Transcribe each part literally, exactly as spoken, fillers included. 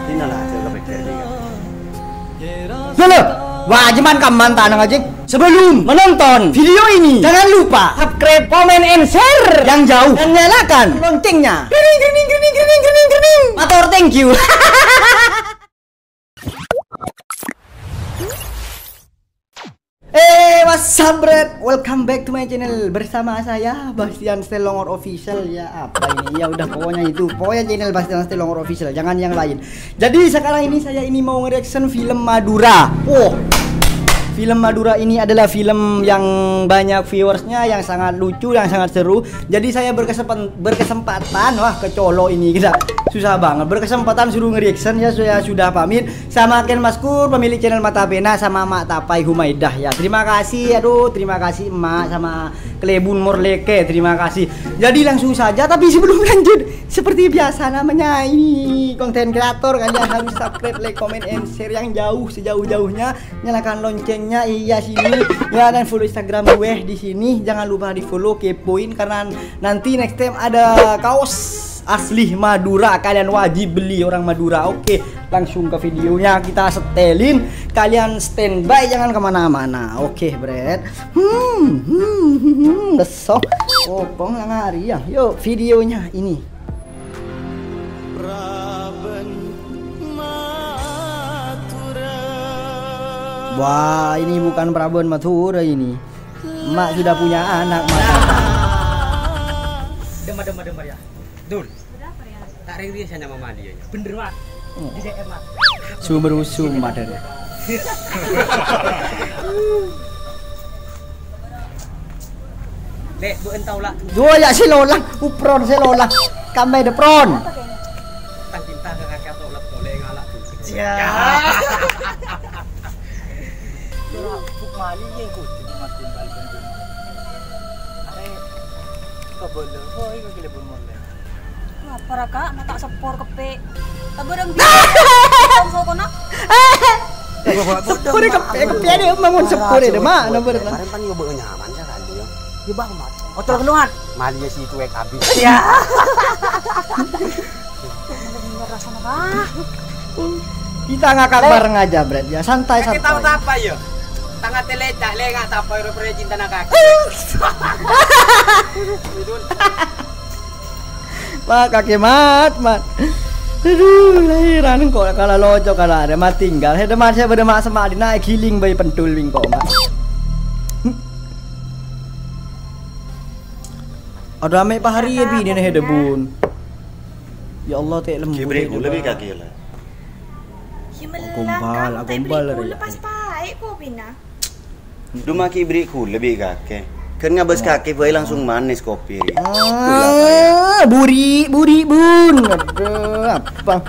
Inilah hasil kepikir dia. Dulu, wah, jeman kaman tanang aja. Sebelum menonton video ini, jangan lupa subscribe, comment, and share yang jauh, dan nyalakan loncengnya. Kering, kering, kering, kering, kering, kering. Matur thank you. Eh, what's up, Bret? Welcome back to my channel bersama saya, Bastian Stelongor Official. Ya, apa ini? Ya udah, pokoknya itu. Pokoknya channel Bastian Stelongor Official, jangan yang lain. Jadi, sekarang ini saya ini mau nge-reaction film Madura. Wow. Film Madura ini adalah film yang banyak viewersnya, yang sangat lucu, yang sangat seru. Jadi, saya berkesempan-, berkesempatan, wah, kecolo ini, kita susah banget. Berkesempatan suruh nge-reaction, ya, saya sudah pamit. Sama Ken Maskur, pemilik channel Mata Pena, sama Mak Tapai Humaidah, ya. Terima kasih, aduh, terima kasih Emak sama Klebun Morleke, terima kasih. Jadi langsung saja, tapi sebelum lanjut, seperti biasa namanya ini konten kreator, kalian harus subscribe, like, comment, and share yang jauh, sejauh-jauhnya. Nyalakan loncengnya, iya sini, ya, dan follow Instagram gue di sini. Jangan lupa di-follow, kepoin, karena nanti next time ada kaos asli Madura, kalian wajib beli orang Madura. Oke, langsung ke videonya kita setelin. Kalian standby, jangan kemana-mana. Oke, Bret. Hmm, hmm, hmm, hmm, besok. Kokong lang hari ya. Yuk, videonya ini. Wah, ini bukan Praben Madura ini. Emak sudah punya anak, Mak. Denger, denger, denger ya. Dul. Udah apa ya? Tak ring dia saya nama dia. Bener, Mak. Hmm. Di D M, Mak. Sumber usum, Mak, dan. Dek, bu entau lah. Dua ya si Lola, upron si Lola. Kambe de pron. Tang cinta ke kakek atau ulat boleh ngalak tuh. Ya. Buk mali yang kudu mati balik. Are kebolo, oh, ini gila pun mulai. Apa ra, Kak? Mata sepor kepe. Tabarang bisa. Tong sokona. Sepor kepe, kepe ada bangun sepor ada, Mak. Nomor. Kemarin kan nyoba nyaman ya kan dia. Ya, Bang, Mat. Otor keluar. Mali ya si cuek habis. Ya. Rasanya, Pak. Kita ngakak bareng aja, Bret, ya. Santai, santai. Tahu apa ya? Tangah tele cak le nggak tapa ero pre cinta nak kaki. Mak, kake mat, mat. Aduh, lahiran kok kala loco kala ada mat tinggal. Hede mat saya beda mak semak di naik giling bayi pentul bingkok, mat. Ada ame pahari ya bini nih hede bun. Ya Allah, tek lembut. Kibri kula bi kaki lah. Ya melak, gombal, Kak, gombal, tek beri kula ya. Pas paek kopina. Duma ki beri kula bi kake. Kan ngabas kake bae langsung manis kopi. Ah, buri, buri, bun. Aduh, apa?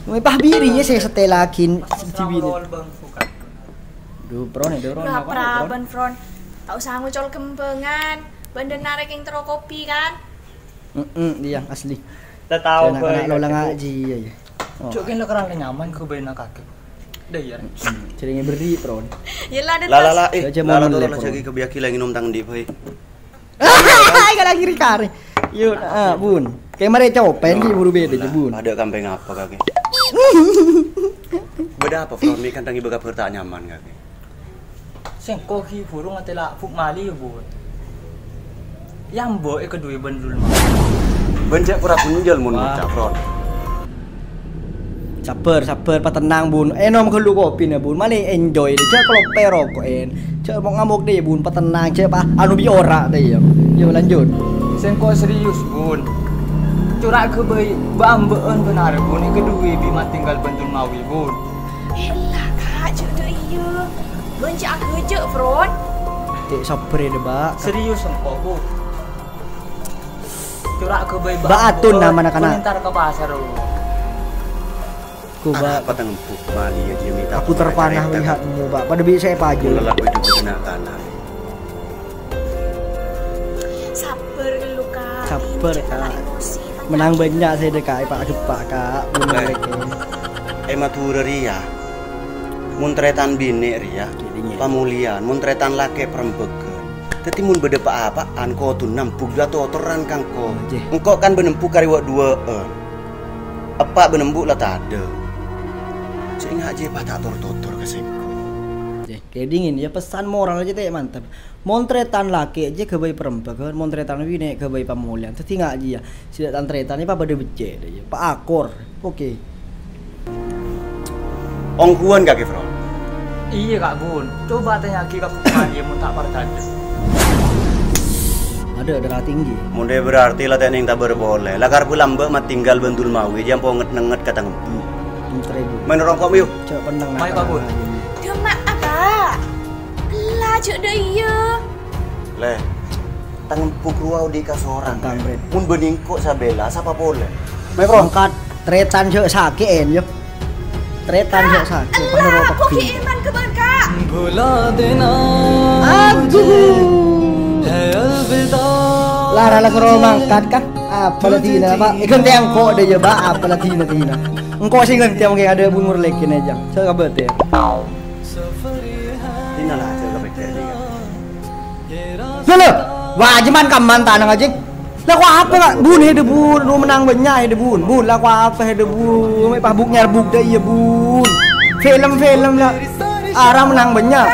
Mau pah biri ya saya setel lagi. Di bini. Duh, Pron, ya, Pron. Lah, apa, Pron? Praben, Pron. Tak usah ngucol kembangan. Banda narik yang tero kopi, kan? Mm-mm, iya, asli. Saya tahu, anak-anak lo ngaji, ya, ya. Oh. Cuk, kan lo kerana nyaman ke bena kaki. Dah, ya. Mm-mm. Jadi ngeberi, Pron. Ya lah, ada. Lah, lah, lah, eh, lah, lah, turun lagi ke biaki lagi nom tang di, boy. Kalau lagi rikare. Yuk, ah, bun. Kayak mare copen ki buru beda je, bun. Ada kampeng apa kaki? Beda apa, Pron? Ini kan tangi beka berta nyaman kaki. Sengko ki burung ate la buk mali ya, bun. Yang bo e kedua bendul mah. Benjak pura punjel mun ngucap, Pron. Sabar, sabar, patenang, bun. Enom ghâllu kopina, bun. Male enjoy, jhâ' kalopè roko'en. Jhâ' mok-ngamok dè, bun. Patenang, jhâ' pa-, anu bi' ora dè, ya. Yo, lanjut. Sengko' serius, bun. Cora' ghâbây bâ'-ambâ'ân bân arè, bun. Èkadhuwè bi' matinggal bân Tun Mawi, bun. Ella, Kak, jhâ' dâ' iyâ. Bân jhâ' aghâjâ', Pron. Dek, sabbhâr ya, Dek, Mbak. Serius, sengko', bun. Cora' ghâbây bâ'-ambâ'ân. Mbak Atun nama anak-anak. Bun, entar ka pasar, bun. Ku, Mbak. Apa tengempuk mali ya dia minta. Aku terpanah melihatmu, Mbak. Pada bisa saya pajul. Lelak baju kena tanah. Sabbhâr, Kak. Sabbhâr, Kak. Menang banyak saya deh, Kak. Pak Depak, Kak. Bener, Kak. Eh, Madhurâ rèya, mon tarètan binè' rèya, pamolèyan, mon tarètan lakè' parembhâghân. Dhâddhi, mon bâdâ pa-apa'an, kodhu nembhuk la totoran ka engko'. Engko' kan bâ' nembhuk karè wâ' duwâ'ân. Pa' bân embu' la tadâ'. Sè enga' jiyâ pas ta' tor-totor ka sèngko'. Jè, kèdingin, yâ, pesan moral jiyâ ta' mantep. Mon tarètan lakè' jiyâ ghâbây parembhâghân, mon tarètan binè' ghâbây pamolèyan. Dhâddhi enga' jiyâ, sè tan-tarètan jiyâ pa' bâdâ beccè', jiyâ, pa' akor. Oke. Ongghuwân kakè, Fron? Iyâ, Ka' Bun. Coba tanya'aghi ka Bun Maria mon ta' parcajâ. Adâ' darah tinggi. Mon dâ' berarti la ta' nèng tabâr polè. La karbu lambâ' matinggal bân Dulmawi, jiyâ ponget-nenget ka tang embu'. Entar, Bu. Maèn rongko', yu. Cok, pennang. Mayu, Ka' Bun. Dâ' emma'a, Ka'. Ella, jhâ' dâ' iyâ. Lè, tang embu' rowa odi' kasorang. Tang, Bret. Mon bânnè engko' sabella, sapa polè? Mayu, Fron. Angkat. Tarètan jhâ' sakè'en, yâ. Tarètan jhâ' sakè', Ka', ella, kok gi' èman ka bân, Ka'? Aduh. Lara la soro mangkat, Ka'. Apa la dina, Pak? Èghântè engko' dâ' iyâ, Pak. Apa la dina, dina. Engko' sè ghântè mungkin adâ' bungor lèkèn aja. Sè kabâtè. Dina la, sè kabâtè. Lho, lho. Wah, jhâman kamman tanang ajing. Lako apa, Kak? Bun, hèdâ, Bun. Lu menang bânnya', hèdâ, Bun. Bun, lako apa, hèdâ, Bun? Mè' pabuk nyerbuk dâ' iyâ, Bun. Film-film la. Ara menang bânnya'.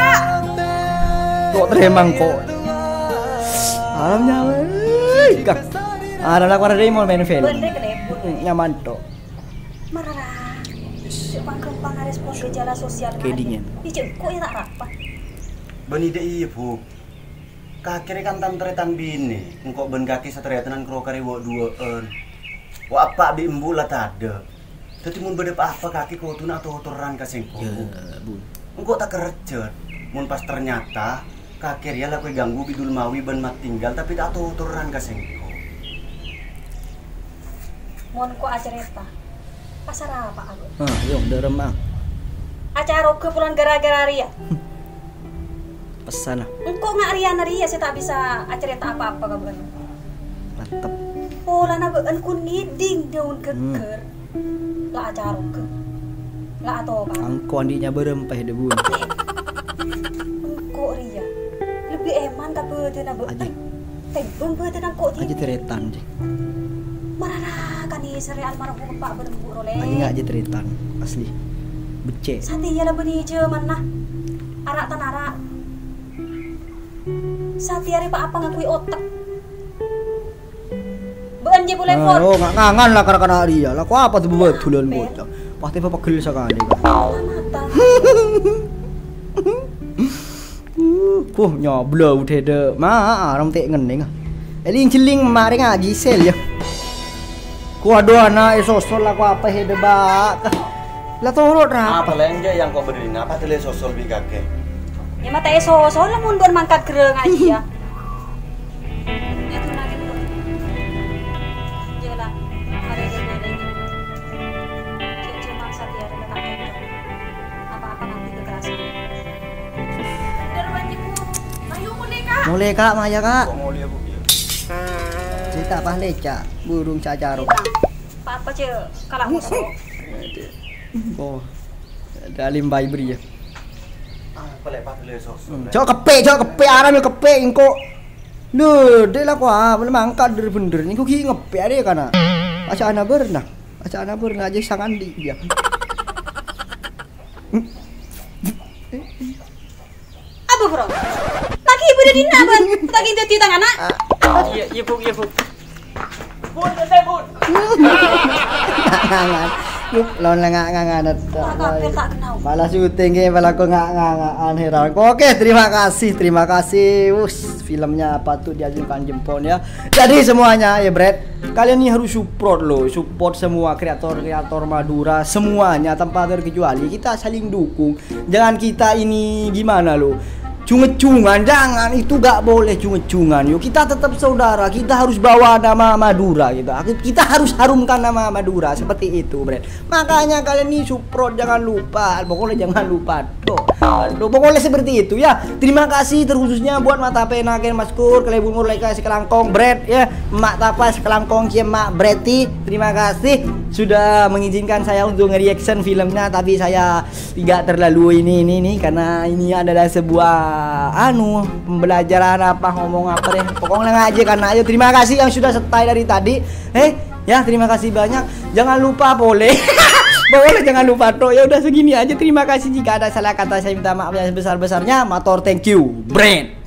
Kok tremang kok. Alam nyawa. Kak. Ara lako ara dâ' iyâ mau maèn film. Bun, rè kene, Bun. Hmm, nyaman tok. Marara. Cek panggampang respon gejala sosial. Kedingin. Ijeng kok ya tak rapa. Bânnè dâ' iyâ, Bu. Kakè rè kan tan-tarètan binè', engko' bân kakè satarètanan kro karè wâ'-duwâ'ân. Wâ' apa' bi' embu' la tadâ'. Dhâddhi mon bâdâ pa-apa kakè kodhuna atotoran ka sèngko'. Yâ, Bu. Engko' ta' kerrejjhât. Mon pas ternyata kakè rèya lako èganggu bi' Dulmawi bân Mat Tinggal, tapè ta' atotoran ka sèngko'. Mon ko' acarèta, pas arapa, Abah? Ah, yo, dâremma. Acaroghâ polana gara-gara rèya. Pessana. Engko' nga' rèya-narèya sè ta' bisa acarèta apa-apa ka bâ'na. Mantep. Polana bâ'na ghun ngèdhing dâun Hmm. ghâgghâr. La acaroghâ. La atopa. Engko' andi'na bârâmpa, dâ' bun. Engko' rèya lebbi èman ka bâdâna bâ'na. Ajâ. Tèmbhâng bâdâna engko' Ajâ dinna'. Tarètan, Jè. Marara kanèserrè almarhum eppa' bân embu' rolè. Ajâ nga' ajâ tarètan, asli. Beccè'. Satèya la bânnè jhâmanna. Ara' tan ara'. Satèya rè pa-apa ngangghuy otek. Bâ'na jiyâ polè, Nah, Pon. Yo, nga-, ngangan la kar-kana rèya. La ko apa tuh buat dulan bocah? Pasti pegel sakalè, Kak. Mata. Huh, nyabla udhâ dâ'. Ma, aram tè' ngennèng. Èling-jhelling marè ngajhi sel, yâ. Ku adu ana' èsosol la ko apa hèdâ, Bak. La toro' ra. Apa lèng jâ' yang ko' bâdâ dinna', apa tèlè sosol bi' kakè? Yâ, ma' ta' èsosol, mon bâ'na mangkat ghârâ ngajhi, yâ. Yâ, tenang, yâ, Bu. Yâ, la. Ada, ada, ada, ada. Cek, cek, maksa dia, ada, tak cocok. Apa-apa nanti kekerasan. Bener, Wan, Ibu. Ayo, mulai, Kak. Mulai, Kak, maya, Kak. Kok mulai, Bu, ya? Cerita apa, Leca? Burung cacarok. Apa aja kalau musuh. Oh. Ada limbai beri ya. Ah, pelek padel ya, Sos. Hmm, cok kepek, cok kepek, aram ya kepek, engko. Lho, dek lah, wah, boleh mangkat bener-bener. Niku ki ngepek ada ya, kana. Aja ana berna. Aja ana berna aja sangan di dia. Apa, Bro? Lagi ibu udah dina, Bun. Lagi dadi tang anak. Iya, iya, Bu, iya, Bu. Bun, santai, Bun. Yuk, lawan lengak nganganet. Wah, kabel tak kenal. Malah syuting, ya, malah kok nggak ngangaan, heran. Oke, terima kasih, terima kasih. Us, filmnya patut diacungkan jempol, ya. Jadi semuanya, ya, Brad, kalian ini harus support loh, support semua kreator-kreator Madura, semuanya tanpa terkecuali. Kita saling dukung. Jangan kita ini gimana lo, cung-cungan, jangan, itu gak boleh cung-cungan. Yuk, kita tetap saudara, kita harus bawa nama Madura gitu. Aku, kita harus harumkan nama Madura seperti itu, Bre. Makanya kalian nih support, jangan lupa. Pokoknya jangan lupa. Tuh. Aduh, pokoknya seperti itu ya. Terima kasih terkhususnya buat Mak Tape, Naken, Mas Kur, Kalebun, Murleka, Sekelangkong, Bret ya. Mak Tapa, Sekelangkong, Cie Mak Breti. Terima kasih sudah mengizinkan saya untuk nge-reaction filmnya, tapi saya tidak terlalu ini, ini, ini, karena ini adalah sebuah, anu, pembelajaran apa, ngomong apa deh. Pokoknya ngaji karena ayo, terima kasih yang sudah stay dari tadi. Eh, Ya, terima kasih banyak. Jangan lupa polè. Polè, jangan lupa, tok. Ya udah, segini aja. Terima kasih. Jika ada salah kata, saya minta maaf yang sebesar-besarnya. Mator, thank you. Brand.